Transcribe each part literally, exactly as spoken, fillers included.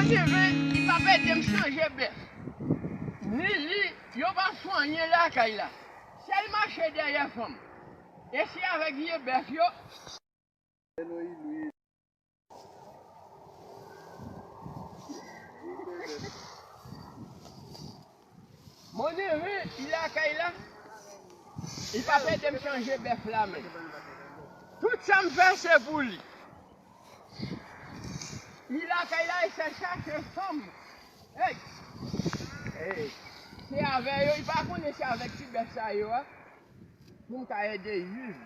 Seven, li p ap ede m chanje bèf. Ni li, yo p ap swen anyen lakay la. Sèl mache dèyè fanm. E se avèk vye bèf yo. Monnen ven, li lakay la. Li p ap ede m chanje bèf la, men. Tout sa m fè, se pou li. Li lakay la, li fè chache fanm. Hey! Hey! Se avè yo, li pa konnen se avèk ti bèf sa yo a pou m ka ede viv.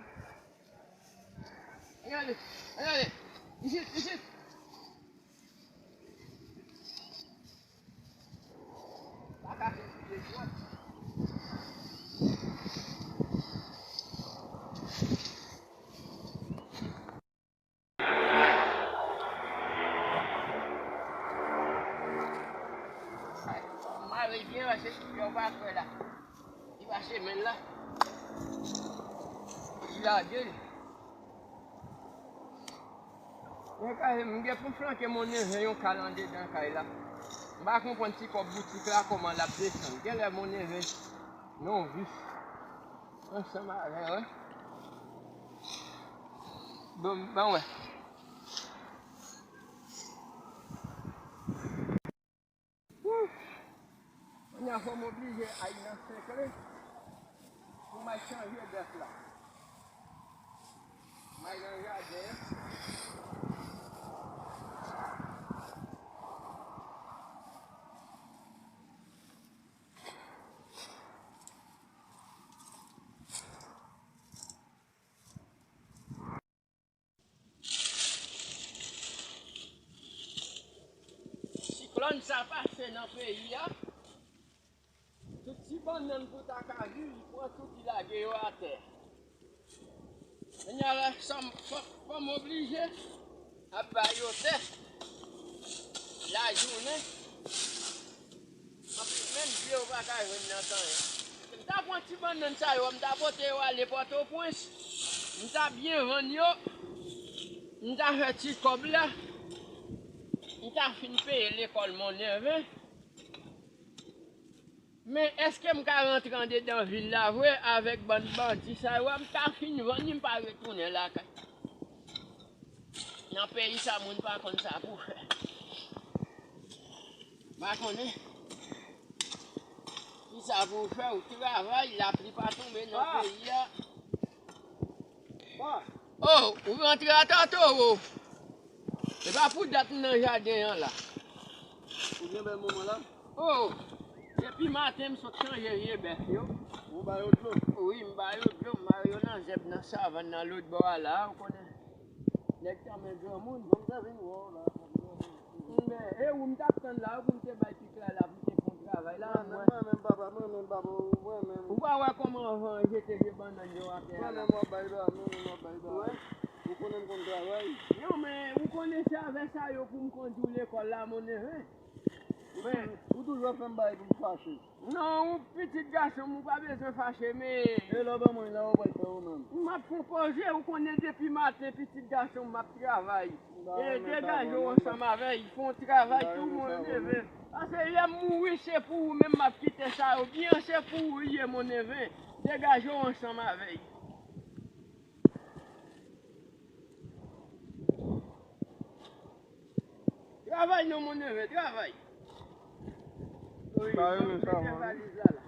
Ann ale, ann ale. Isit, isit. Pa kase sou de twòp. Mare l byen, paske yo pa kwè la. Li pase men l la. Li lage l. Mwen ka, m gen pou m flanke monnen ven yon kal andedan kay la. M pa konprann ti kòb boutik la kòman l ap desann. Genlè monnen ven non vis ansanm avè, wi. Bon, ban wè. Kounye a fò m oblije al nan Senkle pou m al chanje bèf la. M al nan jaden an. Siklòn sa pase nan peyi a, tout ti bannann pou ta ka viv, li pran tout, li lage yo atè. Kounye a la, sa m, fò, fò m oblije ap ba yo tè lajounen. Anpi menm je w pa ka jwenn nan tan yo. M ta pran ti bannann sa yo, m ta pote yo ale Pòtoprens. M ta byen vann yo. M ta fè ti kòb la. M ta fin peye lekòl monnen ven. Men èske m ka rantre andedan vil la vre avèk bann bandi sa yo a? M ta fin vann li, m pa retounen lakay. Nan peyi sa, moun pa konn sa pou fè. Pa konnen kisa pou fè, ou travay, lapli pa tonbe nan peyi a. Oh, ou rantre ata, Towo. E pa pou dat m nan jaden an la. Ou gen bèl moman la? Oh, depi maten m sot chanje vye bèf yo. Ou ba yo dlo? Wi, m ba yo dlo, m mare yo nan zèb nan savann nan lòt bò a la, ou konnen. Nèg tanmen granmoun. Bon, m te vin wè w la. Men, e ou m t ap tann la, pou m te bay pik la, la, pou m te fè yon travay la, mwen. Mwen menm, papa, mwen menm, papa, mwen menm. Ou pa wè kòman van jete vye bannann yo atè a la? Mwen menm w ap bay la, mwen menm w ap bay la. Ou konnen m konn travay. Non, men ou konnen se avè sa yo pou m kondui w lekòl la, monnen ven. Men ou toujou ap fè m bagay pou m fache. Non, ou pitit gason m, ou pa bezwen fache, men. E lè w ban mwen la, ou pral fè ou menm? M ap fè yon koze, ou konnen depi maten, pitit gason m, m ap travay. E degaje w ansanm avè l, fè yon travay tou, monnen ven. Paske lè m mouri, se pou ou menm m ap kite sa yo byen, se pou ou l ye, monnen ven. Degaje w ansanm avè l. Travay non, monnen ven, travay. Wi, ban m mete valiz la la.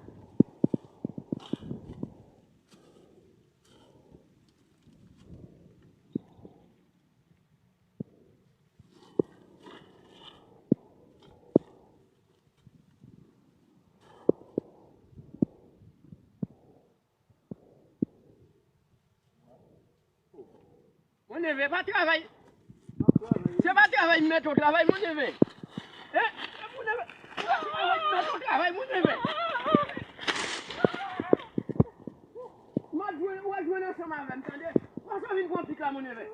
Monnen ven, pa travay. Se pa travay m mete w travay, monnen ven. Eh, monnen ven. Se pa travay m mete w travay, monnen ven. M ap jwenn, w ap jwenn ansanm avè m, tande? Pase w vin pran pik la, monnen ven.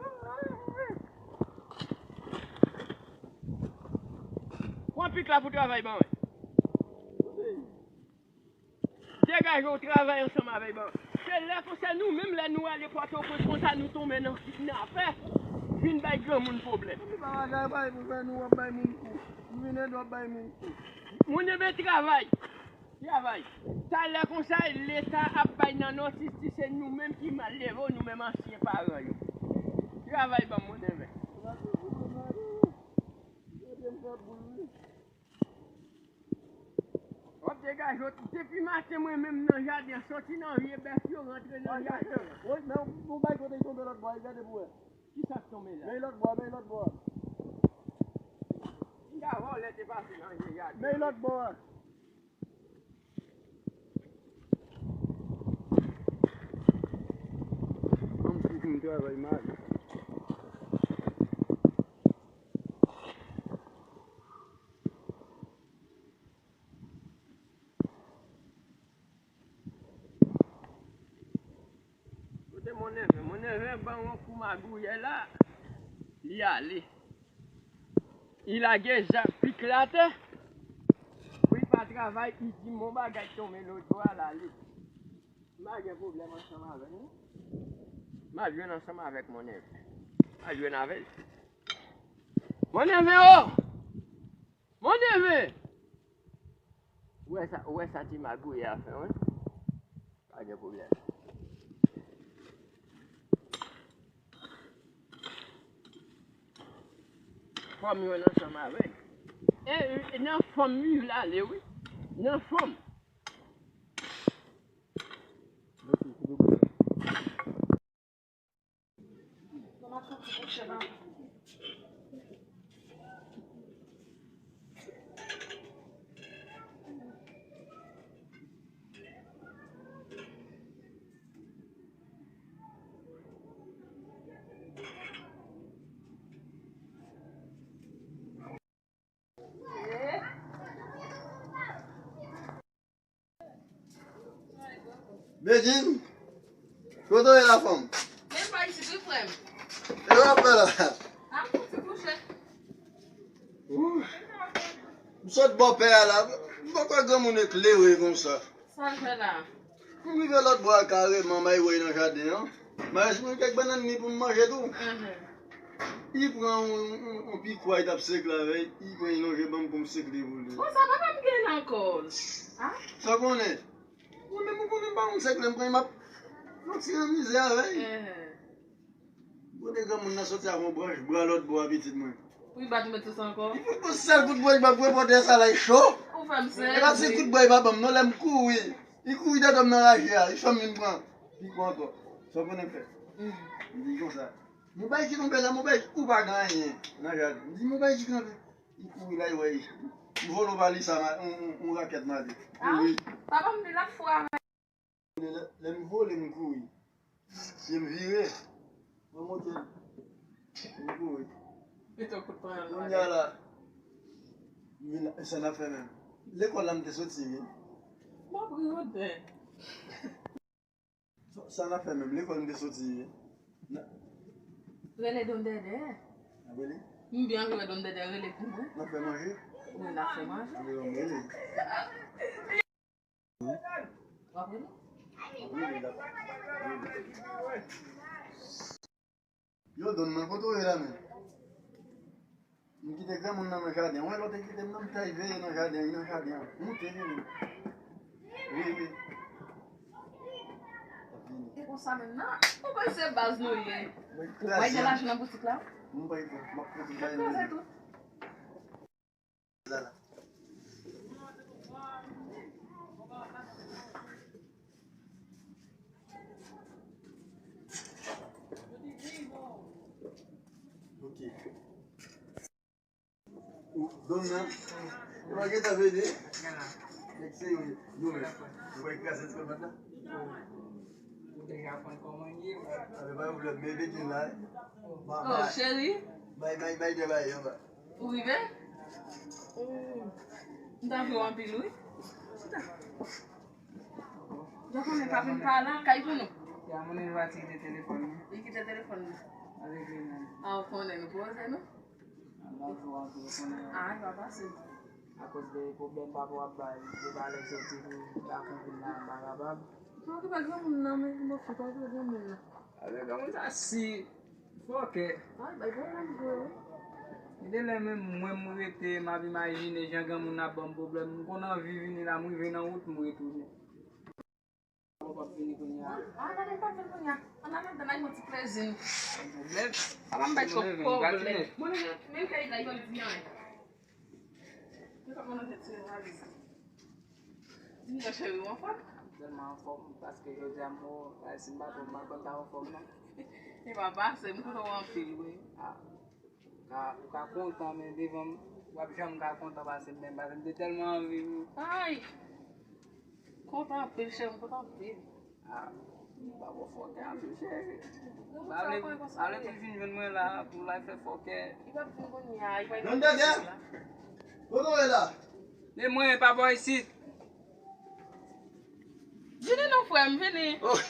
Pran pik la pou travay ban mwen. Degaje w travay ansanm avè l ban. Se lè konsa nou menm lè nou ale Pòtoprens konsa nou tonbe nan kidnapè. Vin bay granmoun pwoblèm. Ou pa bagay bay pou fè nou w ap bay moun kou. Ou vin ede w ap bay moun kou. Moun yo ben travay. Travay. Talè konsa, Leta ap bay nan nòtis si se nou menm ki mal leve w, nou menm ansyen paran yo. Travay ban m moun enven. W ap degaje w depi maten, mwen menm nan jaden an, soti nan vye bèf yo rantre nan jaden an. Wi, men yon bagay kote l tonbe lòt bò a, gade pou wè. Kisa k tonbe la? Men lòt bò a, men lòt bò a. M ta vòlè te pase nan vye jaden. Men lòt bò a. Ann fouti m travay mal. Kote mon nève? Mon nève ban yon kou magouyè la. Li ale. Li lage zam pik la atè. Pou li pa travay, li di m yon bagay tonbe lòt bò a l ale. M pa gen pwoblèm ansanm avè l non. M ap jwenn ansanm avèk mon nève. M ap jwenn avè l. Mon nève o! Mon nève! Ou wè sa, ou wè sa ti magouyè a fè, wi? Pa gen pwoblèm. Fò m jwenn ansanm avè l. E, e, nan fanm wi l ale, wi. Nan fanm. Bedjine, kote w ye la fanm? Men pa isit wi frè m. E w ap fè la? Ap fouti kouche. Ouh. M sot bò pè a la. M poko wè granmoun eklere konsa. Sa l fè la? M rive lòt bò a kareman, m al woy nan jaden an. M al jwenn kèk bannann li pou m manje tou. Mhm. Li pran yon, yon, yon pikwa li t ap sekle avè l, li pran li lonje ban m pou m sekle pou li. Konsa papa m gen nan kò l. A? Sa w konnen? Mwen menm ou konnen m pa konn sekle, m pran li m ap fè yon ti anmize avè l. Mhm. Kote granmoun nan soti ak yon branch bwa lòt bò a pitit mwen. Pou li bat ou met sou sa ankò? Li fout bon sèl kout bwa li ban pou repòtè sa la, li cho. Ou fè m sèl. E pa ti kout bwa li pa ban m non, lè m kouri. Li kouri dèyè m nan raje a, li fè m vin pran. Li pran ankò. Sa w konnen fè? Mm. Li di konsa. Mobay ki tonbe la, mobay ou pa gen anyen nan jaden. M di mobay ki kanpe. Li kouri la, li wè li. M vole yon valiz a, yon, yon, yon rakèt mare. Kouri. Papa m di l ap fou avè. Lè, lè m vole, m kouri. Pye m vire. Mwen monte. M kouri. Kounye a la, m vin, sa n ap fè menm. Lekòl la m te soti, wi. M ap ri, Rodè. Sa, sa n ap fè menm. Lekòl m te soti, wi. Rele Don Dèdè. N ap rele? M byen anvi wè Don Dèdè, rele pou mwen. N ap fè manje? Wi, n ap fè manje. Anvi wè m rele. W ap rele? Yo, Don nan, kote w ye la menm? M kite granmoun nan nan jaden. Ou wè lè w te kite m nan, m t al veye nan jaden, li nan jaden an. Monte vini. Wi, wi. L ap vini. E konsa menm nan? Ou kwè se baz nou ye? Mwen kraze. Mwen gen lajan nan boutik la. M bay pou, m ap konte bay. Kraze tou. Ok. Ou, Don nan, ou pa gentan vini? Nèg se yo, yo menm. Ou pa kraze ti konprann la? Ou deja konn kòman l ye. A, men pa yon pwoblèm, men vin la. Oh, cheri. Bay, bay, bay, bay, bay, bay. Ou rive? Mm. M ta vle w anpil, wi. Chita. Ou konnen pa vin pa la, kay pou nou. Ya, moun nan va ti kite telefòn nan. Li kite telefòn nan. Avèk li menm. A, ou konnen nou poze nou? Anba jou a tou, ou konnen. A, li pa pase. Akoz de pwoblèm papa w ap bay, de valè soti pou lakou vin la, m pa kapab. Pa okipe granmoun nan, men, m okipe granmoun nan. Avèk granmoun sa, si Fòkè. Ay, bay pwoblèm vre, wi. Gen de lè menm mwen, m rete, m ap imajine jan granmoun ap ban m pwoblèm. M konn anvi vini la, m rive nan wout, m retounen. Papa ap vini kounye a. Ah, gade, papa vini kounye a. Ann al ladan, bay mwen ti plezi. Pwoblèm. Papa m bay twòp pwoblèm. Mwen menm, menm kay la, yo di anyen. Yo pa mande ti valiz. Di m, cheri, ou anfòm? M tèlman anfòm, paske jodi a m wè w, si m pa t wè w, m pa konn ta anfòm, non. E pa pase, m kontan w anpil, wi. Ah. Ou ka, ou ka kontan, men devan m, w ap janm ka kontan pase m menm, paske m te tèlman anvi w. Ay! Kontan anpil, cheri, m kontan anpil. Ah, m pa bon fòkè anpil, cheri. M pa vle, m pa vle pou l vin jwenn mwen la, pou l al fè fòkè. Li p ap vin kounye a, li pa vin kounye a. Kote w ye la? Men mwen, papa isit. Vini non, frè m, vini. Oh.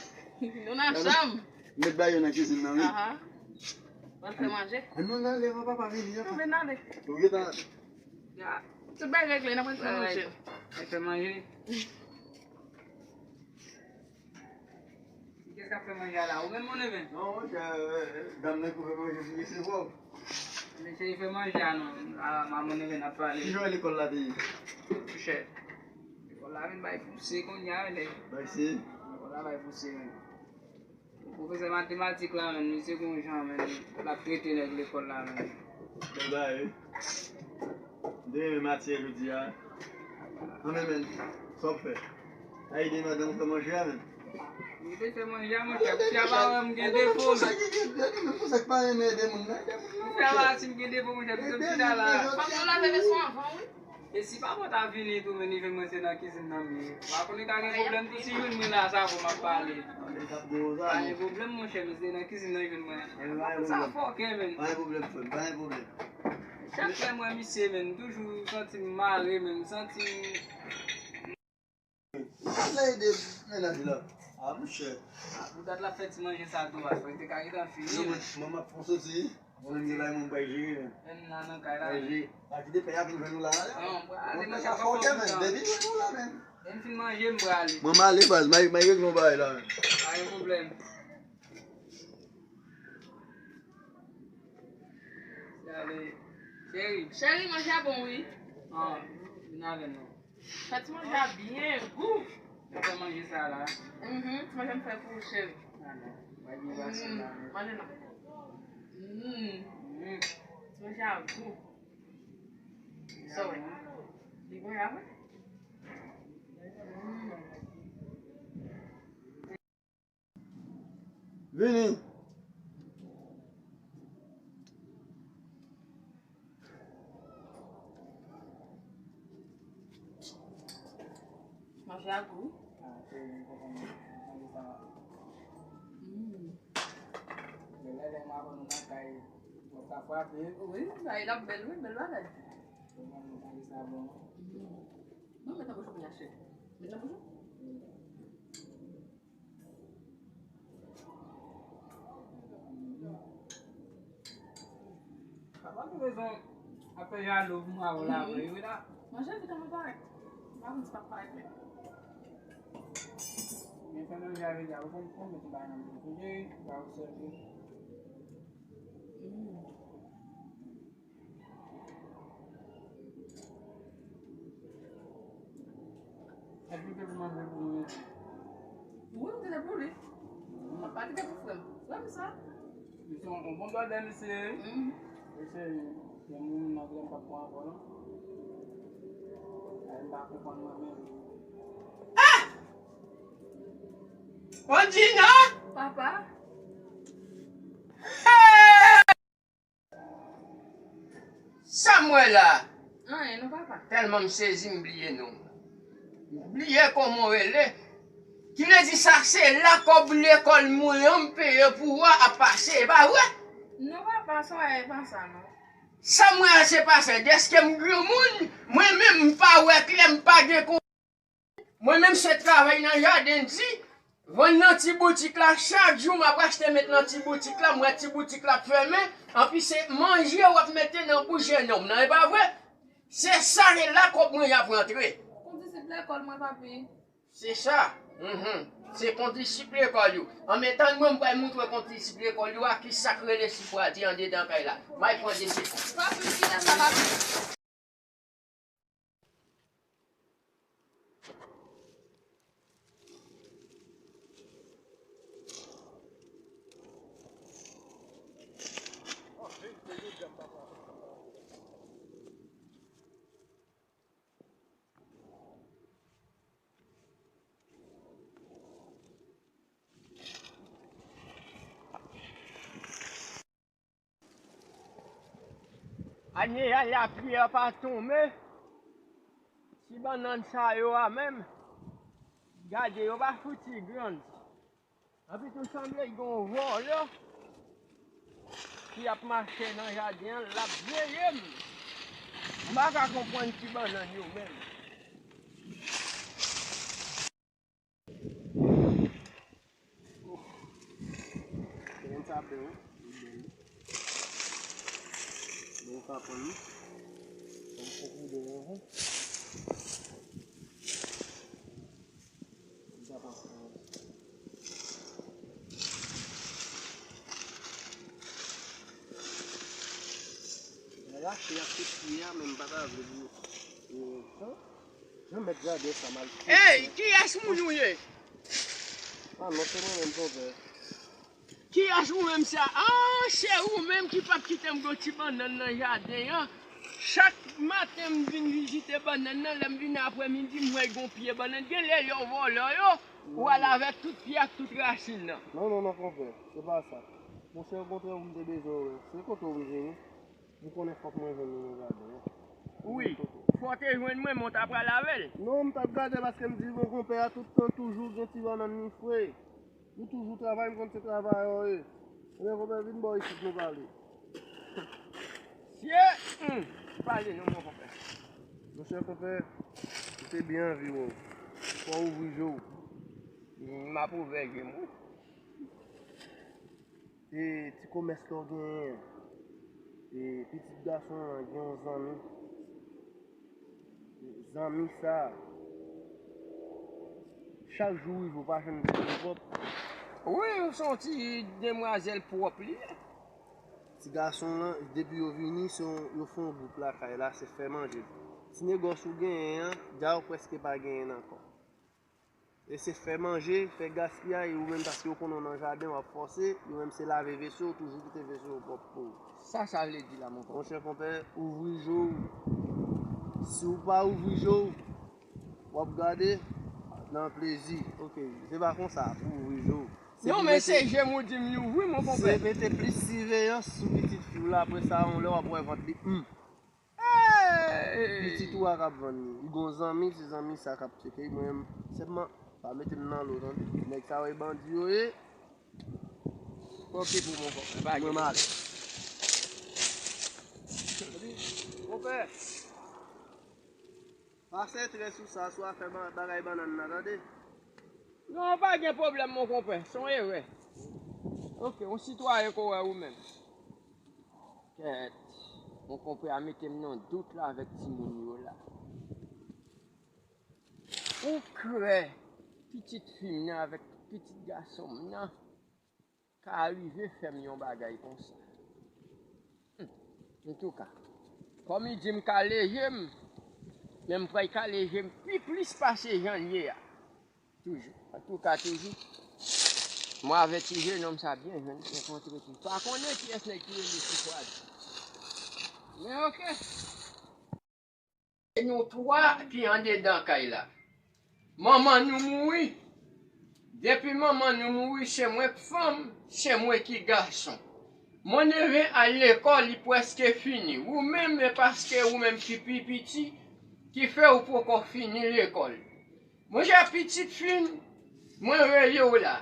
Nou nan chanm. Met bagay yo nan kizin nan, wi. Aha. Pral fè manje. Ann, ann ale, papa vini, papa. Nou vin ale. Ou gentan. Ya. Tout bagay regle, n ap fè manje. Ay, fè manje. Kiyès k ap fè manje a la? Ou menm, mon nevè? Non, monchè, dam nan ki fè manje pou mesye pwòp. Mesye fè manje a non. A, manman nevè n ap pale. Kijan lekòl la te ye? Monchè, lekòl la vin bay pouse kounye a, lè. Bay se? Lekòl la bay pouse, men. Pwofesè matematik la, menm, misye gon jan, menm, l ap trete nèg lekòl la, menm. Bèl bagay, wi. M te renmen matyè jodi a. Anben, menm, sa w ap fè? Ay, ede madanm ou fè manje a, menm. Li te fè manje a, monchè. Pou fè a pa wè m gen defo, menm. Pou sa ki gen, gade, menm, pou sa ki pa renmen ede moun nan, ede moun nan, monchè. Pou fè a pa si m gen defo, monchè, pito m chita la. Fòk nou lave leson anvan, wi. E si papa ta vini tou, men li jwenn mwen se nan kizin nan m ye. Ou pa konnen ka gen pwoblèm tou, si jwenn mwen la, sa bon, m ap pale. Pa gen pwoblèm, monchè, men se nan kizin nan jwenn mwen. Sa fòkè, menm. Pa gen pwoblèm, frè m, pa gen pwoblèm. Chak lè m wè misye, menm, m toujou santi m mare, menm, m santi m. Sa ede mennaj la. A, monchè. A, pou dat la fè ti manje sa tou, a, fò te ka gentan fini. Non, men, manman ap fon soti. Mwen menm, se bay mwen bay jere, men. Menm nan, nan kay la. Bay jere. Pa kite pè a vin jwenn nou la, non. Non, m prale, monchè, sa fòkè, men. Depi jwenn nou la, men. Lè m fin manje, m prale. Mwen, m ale, baz. M al, m al regle yon bagay la, men. Pa gen pwoblèm. Cheri. Cheri, manje a bon, wi. Ah, vin avè m non. Fè ti manje a byen gou. Mwen fè manje sa la. Mhm, ti manje m fè pou ou, cheri. Ah, non. Manje non. Mm. Ti manje a gou. Sa w wè? Li bon, ya, wi. Mm. Vini. Manje a gou. Mm. Wi, bagay la bèl, wi, bèl bagay. Mm. Bon, met nan bouch ou, Yache. Met nan bouch ou. Papa, nou bezwen ap fè jalou pou mwen avè w la, vre, wi, la. Manje vit anvan parèt. M pa konn si p ap parèt menm. Men fè manje avè l, ou konn konbyen ti bagay nan bouch ou, ba ou sèvi. Mm. Epi te pou manje pou nou. Wi, m te pou li. Mwen pa kite pou frè m. Frè m sa. Li se yon bon bradè, mesye. Mhm. Mesye, gen moun nan vle m pa pran ankò, non. Ay, m pa konprann mwen menm. Ah! Odina! Papa. Hey! Sa m wè la? Anyen non, papa. Tèlman m sezi, m bliye non w. M bliye kòman w rele. Ki vle di sa se la kòb lekòl mwen an m peye pou ou a ap pase, e pa vre? Non, papa, sa w wè, e pa sa non. Sa m wè a se pa sa. Dèske m granmoun, mwen menm m pa wè klè, m pa gen kon Mwen menm se travay nan jaden di, vann nan ti boutik la, chak jou m ap achte met nan ti boutik la, m wè ti boutik la ap fèmen, anpi se manje w ap mete nan bouch jennonm nan, e pa vre? Se sa, e la kòb mwen y ap rantre. Kondisip lekòl mwen, papi. Se sa. Mhm. Se kondisip lekòl yo. An men, tann mwen, m pral montre kondisip lekòl yo a ki sa k rele sipwadi andedan kay la. May pran de sekond. Ane a lapli a pa tonbe, ti bannann sa yo a menm, gade yo pa fouti grandi. Anpi tou sanble gen yon vòlò ki ap mache nan jaden an, l ap veye m. M pa ka konprann ti bannann yo menm. Bannann sa bèl wi. Li bèl wi. Bon, ou ka pran li. Bon, fòk ou devan. Li ka pase. Rache ak tout pye a, men m pa ta vle pou, pou, Jan mèt jaden sa mal fouti. Ey, kiyès moun ou ye? Ah non, se mwen menm, konpè. Kiyès ou menm sa? Ah, se ou menm ki p ap kite m gon ti bannann nan jaden an. Chak maten m vin vizite bannann nan, lè m vin aprèmidi, m wè gon pye bannann. Genlè yo vòlò yo, ou al avèk tout pye ak tout rasin nan. Non, non, non, konpè, se pa sa. Monchè, okontrè, ou m te bezwen wè. Se kote ou m vini. M konnen fòk mwen jwenn li nan jaden an. Wi, fò w te jwenn mwen, men w ta pral avè l. Non, m t ap gade paske m di, bon, konpè a tout tan toujou gen ti bannann li fre. Li toujou travay, m konn se travayè w ye. Ebyen, konpè, vin bò isit nou pale. Sye, hmm, pale non, mon konpè. Monchè, konpè, m te byen anvi wè w. Fò w ouvri je w. M ap ouvè je m, wi. E ti komès la w genyen an. E pitit gason an gen yon zanmi. Zanmi sa a, chak jou rive, ou pa janm di li pwòp. Wi, se yon ti demwazèl pwòp li ye. Ti gason lan, depi yo vini, se yon, yo fè yon gwoup lakay la, se fè manje. Ti negòs ou genyen an, dja ou prèske pa genyen l ankò. E se fè manje, fè gaspiyay, ou menm paske yo konnen w nan jaden, w ap fòse, yo menm se lave veso, ou toujou kite veso yo pwòp pou ou. Sa, sa vle di la, mon konpè? Monchè konpè, ouvri je w. Si w pa ouvri je w, w ap gade nan plezi. Ok, se pa konsa pou ouvri je w. Non, men se je m ou di m ouvri, mon konpè. Se mete plis siveyans sou pitit fi w la, apre sa, yon lè w ap wè vant li, hmm. Hey! Pitit ou a k ap vann li. Li gon zanmi, se zanmi sa k ap tcheke. Mwen menm, sèlman, pa mete m nan lo, tande. Nèg sa yo e bandi yo ye. Oke pou mwen, konpè. Mwen m ale. Konpè. Pase trè sou sa, sou afè ba-, bagay bannann nan, tande. Non, pa gen pwoblèm, mon konpè. Se yon erè. Oke, yon sitwayen kowè ou menm. Kèt, mon konpè a mete m nan dout la avèk timoun yo la. Ou kwè pitit fi m nan avèk pitit gason m nan ka rive fè m yon bagay konsa? Hmm. Antouka, kòm li di m kale je m, men m pral kale je m pi plis pase jan l ye a. Toujou. Antouka, toujou. Mwen avèti je nonm sa byen jwenn, byen kontre tou. Pa konnen kiyès nèg ki rele Sifwad. Men oke. Se nou twa ki andedan kay la. Manman nou mouri. Depi manman nou mouri, se mwen k fanm, se mwen ki gason. Mwen neve al lekòl, li prèske fini. Ou menm, e paske ou menm ki pi piti, ki fè ou poko fini lekòl. Monchè, pitit fi m, mwen rele w la.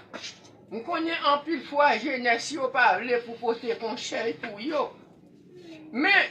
M konnen anpil fwa jenès yo pa vle pou pote konsèy pou yo. Men,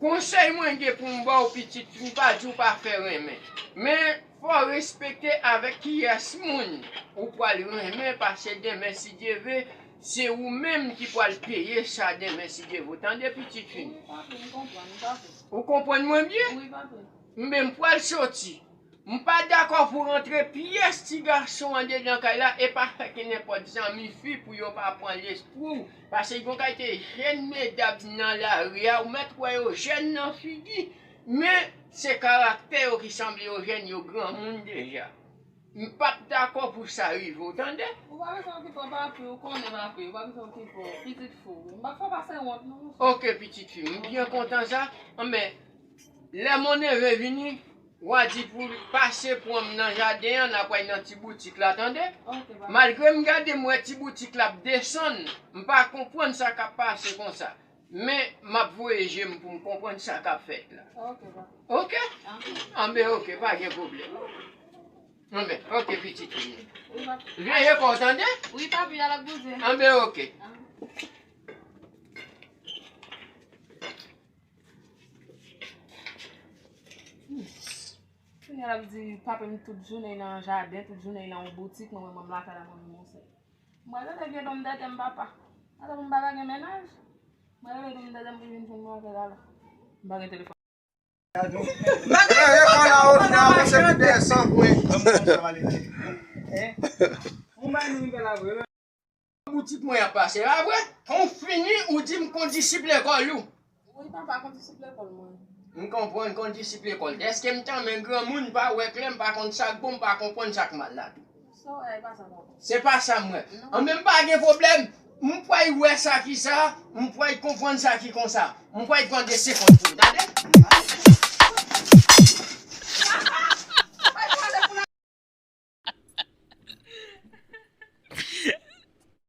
konsèy mwen gen pou m ba w, pitit fi m, pa di w pa fè renmen. Men, fò w respekte avèk kiyès moun ou pral renmen, paske demen, si Dye vle, se ou menm ki pral peye sa demen, si Dye vle. Tande, pitit fi m. Wi, papi, m konprann, papi. Ou konprann mwen byen? Wi, papi. Men m pral soti. M pa dakò pou rantre pyès ti gason andedan kay la e pa fè ke nenpòt zanmi fi pou yo pa pran lespri w. Paske gon kalite jèn medam nan lari a, ou mèt wè yo jèn nan figi, men se karaktè yo ki sanble yo jèn, yo granmoun deja. M p ap dakò pou sa rive w, tande? Ou pa bezwen okipe w, papi, ou konnen, papi, ou pa bezwen okipe w, pitit fi w. M p ap fè w pase wont, non, monchè. Oke, pitit fi m, m byen kontan sa. Anben, lè mon neve vini, w a di pou l pase pran m nan jaden an, n a pral nan ti boutik la, tande? Oke, papi. Malgre m gade, m wè ti boutik la ap desann, m pa konprann sa k ap pase konsa. Men, m ap voye je m pou m konprann sa k ap fèt la. Oke, papi. Oke? Anben. Anben, oke, pa gen pwoblèm. Anben, oke, pitit fi m. Wi, papi. Veye kò w, tande? Wi, papi, al ak bondye. Anben, oke. Anben. Kounye a l ap di, papa m tout jounen nan jaden, tout jounen nan yon boutik, mwen menm m lakay la, mwen menm yon sèl. M pral rele vye dòm dèdè m, papa. Atò pou m pa ta gen mennaj. M pral rele dòm dèdè m pou vin jwenn mwen avè l alò. M pa gen telefòn. Mete kò la, ou vin avanse pou desann. Boutik mwen ap pase, pa vre? Kon fini, ou di m kondisip lekòl ou. Wi, papa, kondisip lekòl mwen. M konprann kondisip lekòl. Dèske m tanmen granmoun pa wè klè, m pa konn sa k bon, m pa konprann sa k mal la tou. Sa w wè, e pa sa m wè. Se pa sa m wè. Non. Anben, m pa gen pwoblèm. M pral wè sa ki sa, m pral konprann sa ki konsa. M pral pran de senkant pou m, tande?